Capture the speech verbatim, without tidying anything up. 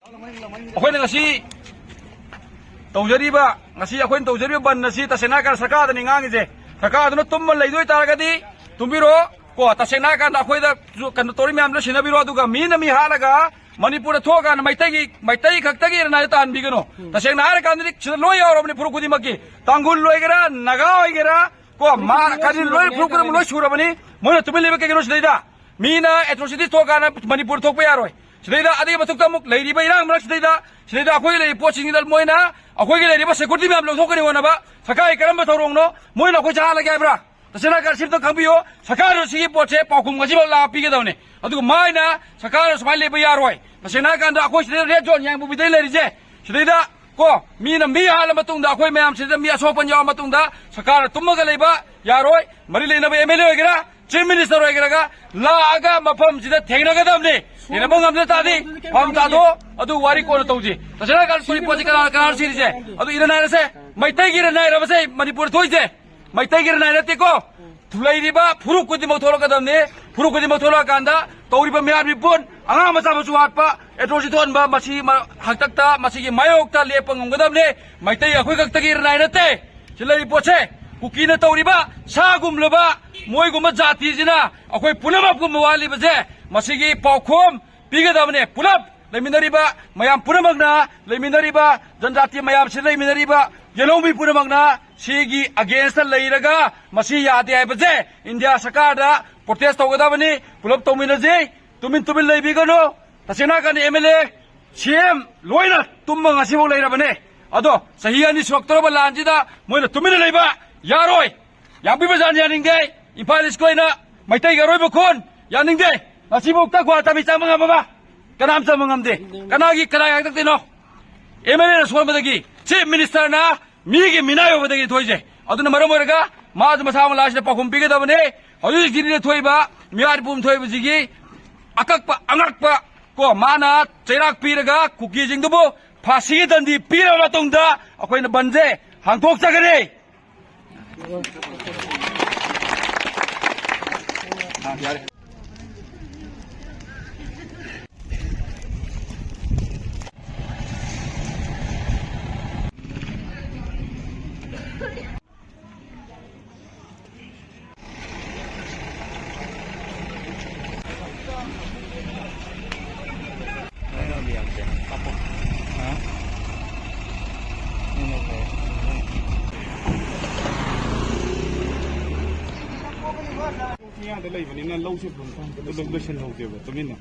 ꯑꯩꯈꯣꯏꯅ ꯉꯁꯤ ꯇꯧꯖꯔꯤꯕ, ꯉꯁꯤ ꯑꯩꯈꯣꯏꯅ ꯇꯧꯖꯔꯤꯕ ꯕꯟ ꯑꯁꯤ ꯇꯁꯦꯡꯅ ꯍꯥꯏꯔꯀꯥꯟꯗ ꯁꯔꯀꯥꯔꯗꯅꯤ ꯉꯥꯡꯉꯤꯁꯦ꯫ ꯁꯔꯀꯥꯔꯗꯨꯅ ꯇꯨꯝꯃ ꯂꯩꯗꯣꯏ ꯇꯥꯔꯒꯗꯤ ꯇꯨꯝꯕꯤꯔꯣ꯫ ꯀꯣ, ꯇꯁꯦꯡꯅ ꯍꯥꯏꯔꯀꯥꯟꯗ ꯑꯩꯈꯣꯏꯗ ꯀꯩꯅꯣ ꯇꯧꯔꯤ ꯃꯌꯥꯝꯗꯣ ꯁꯤꯟꯅꯕꯤꯔꯣ, ꯑꯗꯨꯒ ꯃꯤꯅ ꯃꯤ ꯍꯥꯠꯂꯒ ꯃꯅꯤꯄꯨꯔꯗ ꯊꯣꯛꯑꯀꯥꯟꯗ ꯃꯩꯇꯩꯒꯤ, ꯃꯩꯇꯩ ꯈꯛꯇꯒꯤ ꯏꯔꯅꯥꯏꯗ ꯇꯥꯍꯟꯕꯤꯒꯅꯨ꯫ ꯇꯁꯦꯡꯅ ꯍꯥꯏꯔꯀꯥꯟꯗꯗꯤ ꯁꯤꯗ ꯂꯣꯏ ꯌꯥꯎꯔꯕꯅꯤ ꯐꯨꯔꯨꯞ ꯈꯨꯗꯤꯡꯃꯛꯀꯤ꯫ ꯇꯥꯡꯈꯨꯜ ꯑꯣꯏꯒꯦꯔꯥ, ꯅꯥꯒꯥ ꯑꯣꯏꯒꯦꯔꯥ, ꯀꯣ, ꯃꯥ ꯀꯔꯤ ꯂꯣꯏ ꯐꯨꯔꯨꯞ ꯈꯨꯗꯤꯡꯃꯛ ꯂꯣꯏ ꯁꯨꯔꯕꯅꯤ꯫ ꯃꯣꯏꯅ ꯇꯨꯃꯤꯟ ꯂꯩꯕ ꯀꯩꯒꯤꯅꯣ ꯁꯤꯗꯩꯗ? ꯃꯤꯅ ꯑꯦꯇ꯭ꯔꯣꯁꯤꯇꯤ ꯊꯣꯛꯑꯀꯥꯟꯗ ꯃꯅꯤꯄꯨꯔ ꯊꯣꯛꯄ ꯌꯥꯔꯣꯏ꯫ ꯁꯤꯗꯩꯗ ꯑꯗꯨꯒꯤ ꯃꯊꯛꯇ ꯑꯃꯨꯛ ꯂꯩꯔꯤꯕ ꯏꯔꯥꯡ ꯃꯔꯛꯁꯤꯗꯩꯗ, ꯁꯤꯗꯩꯗ ꯑꯩꯈꯣꯏꯒꯤ ꯂꯩꯔꯤꯕ ꯄꯣꯠꯁꯤꯡꯁꯤꯗ ꯃꯣꯏꯅ ꯑꯩꯈꯣꯏꯒꯤ ꯂꯩꯔꯤꯕ ꯁꯦꯀ꯭ꯌꯨꯔꯤꯇꯤ ꯃꯌꯥꯝ ꯂꯧꯊꯣꯛꯀꯅꯤ ꯍꯣꯠꯅꯕ ꯁꯔꯀꯥꯔꯒꯤ ꯀꯔꯝꯕ ꯊꯧꯔꯣꯡꯅꯣ? ꯃꯣꯏꯅ ꯑꯩꯈꯣꯏ ꯆꯥꯍꯜꯂꯒꯦ ꯍꯥꯏꯕ꯭ꯔꯥ? ꯇꯁꯦꯡꯅ ꯍꯥꯏꯔꯀꯥꯟꯗ ꯁꯤꯝꯇ ꯈꯪꯕꯤꯌꯨ, ꯁꯔꯀꯥꯔꯅ ꯁꯤꯒꯤ ꯄꯣꯠꯁꯦ ꯄꯥꯎꯈꯨꯝ ꯉꯁꯤꯐꯥꯎ ꯂꯥꯛꯄꯤꯒꯗꯕꯅꯤ꯫ ꯑꯗꯨꯒ ꯃꯥꯏꯅ ꯁꯔꯀꯥꯔꯅ ꯁꯨꯃꯥꯏꯅ ꯂꯩꯕ ꯌꯥꯔꯣꯏ꯫ ꯇꯁꯦꯡꯅ ꯍꯥꯏꯔꯀꯥꯟꯗ ꯑꯩꯈꯣꯏ ꯁꯤꯗ ꯔꯦꯗ ꯖꯣꯟ ꯌꯥꯡꯕꯨꯕꯤꯗꯩ ꯂꯩꯔꯤꯁꯦ, ꯁꯤꯗꯩꯗ ꯀꯣ, ꯃꯤꯅ ꯃꯤ ꯍꯥꯠꯂ ꯃꯇꯨꯡꯗ ꯑꯩꯈꯣꯏ ꯃꯌꯥꯝꯁꯤꯗ ꯃꯤ ꯑꯁꯣꯛꯄ ꯌꯥꯎꯔ ꯃꯇꯨꯡꯗ ꯁꯔꯀꯥꯔꯅ ꯇꯨꯝꯃꯒ ꯂꯩꯕ ꯌꯥꯔꯣꯏ꯫ ꯃꯔꯤ ꯂꯩꯅꯕ ꯑꯦꯝ ꯑꯦꯜ ꯑꯦ ꯑꯣꯏꯒꯦꯔꯥ, ꯆꯤꯐ ꯃꯤꯅꯤꯁꯇꯔ ꯑꯣꯏꯒꯦꯔꯥꯒ ꯂꯥꯛꯑꯒ ꯃꯐꯝꯁꯤꯗ ꯊꯦꯡꯅꯒꯗꯕꯅꯤ꯫ ꯊꯦꯡꯅꯕ ꯉꯝꯗ ꯇꯥꯔꯗꯤ ꯐꯝ ꯊꯥꯗꯣꯛ, ꯑꯗꯨ ꯋꯥꯔꯤ ꯀꯣꯟꯅ ꯇꯧꯁꯤ꯫ ꯇꯁꯦꯡꯅ ꯍꯥꯏꯔꯀꯥꯟꯗ ꯁꯤꯒꯤ ꯄꯣꯠꯁꯤ ꯀꯅꯥ, ꯀꯅꯥꯅ ꯁꯤꯔꯤꯁꯦ? ꯑꯗꯨ ꯏꯔꯅꯥꯏ ꯍꯥꯏꯔꯁꯦ, ꯃꯩꯇꯩꯒꯤ ꯏꯔꯅꯥꯏ ꯍꯥꯏꯔꯕꯁꯦ ꯃꯅꯤꯄꯨꯔꯗ ꯊꯣꯛꯏꯁꯦ꯫ ꯃꯩꯇꯩꯒꯤ ꯏꯔꯅꯥꯏ ꯅꯠꯇꯦꯀꯣ꯫ ꯂꯩꯔꯤꯕ ꯐꯨꯔꯨꯞ ꯈꯨꯗꯤꯡꯃꯛ ꯊꯣꯛꯂꯛꯀꯗꯕꯅꯤ꯫ ꯐꯨꯔꯨꯞ ꯈꯨꯗꯤꯡꯃꯛ ꯊꯣꯛꯂꯛꯑꯀꯥꯟꯗ ꯇꯧꯔꯤꯕ ꯃꯤꯍꯥꯠ ꯃꯤꯄꯨꯟ, ꯑꯉꯥꯡ ꯃꯆꯥ ꯃꯁꯨ ꯍꯥꯠꯄ, ꯑꯦꯇ꯭ꯔꯣꯁꯤ ꯊꯣꯛꯍꯟꯕ, ꯃꯁꯤ ꯃ-, ꯍꯥꯛꯇꯛꯇ ꯃꯁꯤꯒꯤ ꯃꯥꯌꯣꯛꯇ ꯂꯦꯞꯄ ꯉꯝꯒꯗꯕꯅꯤ꯫ ꯃꯩꯇꯩ ꯑꯩꯈꯣꯏ ꯈꯛꯇꯒꯤ ꯏꯔꯅꯥꯏ ꯅꯠꯇꯦ꯫ ꯁꯤ ꯂꯩꯔꯤꯕ ꯄꯣꯠꯁꯦ ꯀꯨꯀꯤꯅ ꯇꯧꯔꯤꯕ ꯁꯥꯒꯨꯝꯂꯕ ꯃꯣꯏꯒꯨꯝꯕ ꯖꯥꯇꯤꯁꯤꯅ ꯑꯩꯈꯣꯏ ꯄꯨꯝꯅꯃꯛꯀꯨꯝꯕ ꯋꯥꯠꯂꯤꯕꯁꯦ ꯃꯁꯤꯒꯤ ꯄꯥꯎꯈꯨꯝ ꯄꯤꯒꯗꯕꯅꯦ꯫ ꯄꯨꯂꯞ ꯂꯩꯃꯤꯟꯅꯔꯤꯕ ꯃꯌꯥꯝ ꯄꯨꯝꯅꯃꯛꯅ, ꯂꯩꯃꯤꯟꯅꯔꯤꯕ ꯖꯟꯖꯥꯇꯤ ꯃꯌꯥꯝꯁꯤꯗ ꯂꯩꯃꯤꯟꯅꯔꯤꯕ ꯌꯦꯜꯍꯧꯃꯤ ꯄꯨꯝꯅꯃꯛꯅ ꯁꯤꯒꯤ ꯑꯒꯦꯟꯁꯇ ꯂꯩꯔꯒ ꯃꯁꯤ ꯌꯥꯗꯦ ꯍꯥꯏꯕꯁꯦ ꯏꯟꯗꯤꯌꯥ ꯁꯔꯀꯥꯔꯗ ꯄ꯭ꯔꯣꯇꯦꯁ ꯇꯧꯒꯗꯕꯅꯤ꯫ ꯄꯨꯂꯞ ꯇꯧꯃꯤꯟꯅꯁꯤ꯫ ꯇꯨꯃꯤꯟ ꯇꯨꯃꯤꯟ ꯂꯩꯕꯤꯒꯅꯨ꯫ ꯇꯁꯦꯡꯅ ꯍꯥꯏꯔꯀꯥꯟꯗ ꯑꯦꯝ ꯑꯦꯜ ꯑꯦ, ꯁꯤ ꯑꯦꯝ ꯂꯣꯏꯅ ꯇꯨꯝꯕ ꯉꯁꯤꯐꯥꯎ ꯂꯩꯔꯕꯅꯦ꯫ ꯑꯗꯣ ꯆꯍꯤ ꯑꯅꯤ ꯁꯨꯔꯛꯇꯧꯔꯕ ꯂꯥꯟꯁꯤꯗ ꯃꯣꯏꯅ ꯇꯨꯃꯤꯟꯅ ꯂꯩꯕ ꯌꯥꯔꯣꯏ꯫ ꯌꯥꯝꯕꯤ ꯕꯖꯥꯔꯅ ꯌꯥꯅꯤꯡꯗꯦ꯫ ꯏꯝꯐꯥꯜ ꯏꯁꯀꯤ ꯑꯣꯏꯅ ꯃꯩꯇꯩꯒꯤ ꯑꯔꯣꯏꯕ ꯈꯨꯟ ꯌꯥꯅꯤꯡꯗꯦ꯫ ꯉꯁꯤꯐꯥꯎꯗ ꯒꯨꯋꯥ ꯇꯥꯃꯤ ꯆꯪꯕ ꯉꯝꯃꯕ? ꯀꯅꯥꯝ ꯆꯪꯕ ꯉꯝꯗꯦ꯫ ꯀꯅꯥꯒꯤ ꯀꯅꯥ ꯌꯥꯡꯊꯛꯇꯣꯏꯅꯣ? ꯑꯦꯝ ꯑꯦꯜ ꯑꯦꯅ ꯁꯣꯟꯕꯗꯒꯤ, ꯆꯤꯐ ꯃꯤꯅꯤꯁꯇꯔꯅ ꯃꯤꯒꯤ ꯃꯤꯅꯥꯏ ꯑꯣꯏꯕꯗꯒꯤ ꯊꯣꯛꯏꯁꯦ꯫ ꯑꯗꯨꯅ ꯃꯔꯝ ꯑꯣꯏꯔꯒ ꯃꯥꯁꯨ ꯃꯁꯥ ꯃꯛ ꯂꯥꯏꯁꯤꯗ ꯄꯥꯎꯈꯨꯝ ꯄꯤꯒꯗꯕꯅꯦ꯫ ꯍꯧꯖꯤꯛ ꯍꯧꯖꯤꯛ ꯗꯤꯜꯂꯤꯗ ꯊꯣꯛꯏꯕ ꯃꯤꯍꯥꯠ ꯃꯤꯄꯨꯟ ꯊꯣꯛꯏꯕꯁꯤꯒꯤ ꯑꯀꯛꯄ ꯑꯉꯛꯄ ꯀꯣ, ꯃꯥꯅ ꯆꯩꯔꯥꯛ ꯄꯤꯔꯒ ꯀꯨꯀꯤꯁꯤꯡꯗꯨꯕꯨ ꯐꯥꯁꯤꯒꯤ ꯗꯟꯗꯤ ꯄꯤꯔꯕ ꯃꯇꯨꯡꯗ ꯑꯩꯈꯣꯏꯅ ꯕꯟꯁꯦ ꯍꯥꯡꯗꯣꯛꯆꯒꯅꯤ꯫ ꯍꯥ? ꯅꯪꯅ ꯐꯩ꯫ ꯃꯤꯌꯥꯝꯗ ꯂꯩꯕꯅꯤꯅ ꯂꯧꯁꯦ ꯂꯣꯏꯁꯤꯜꯍꯧꯗꯦꯕ ꯇꯨꯃꯤꯟꯅ꯫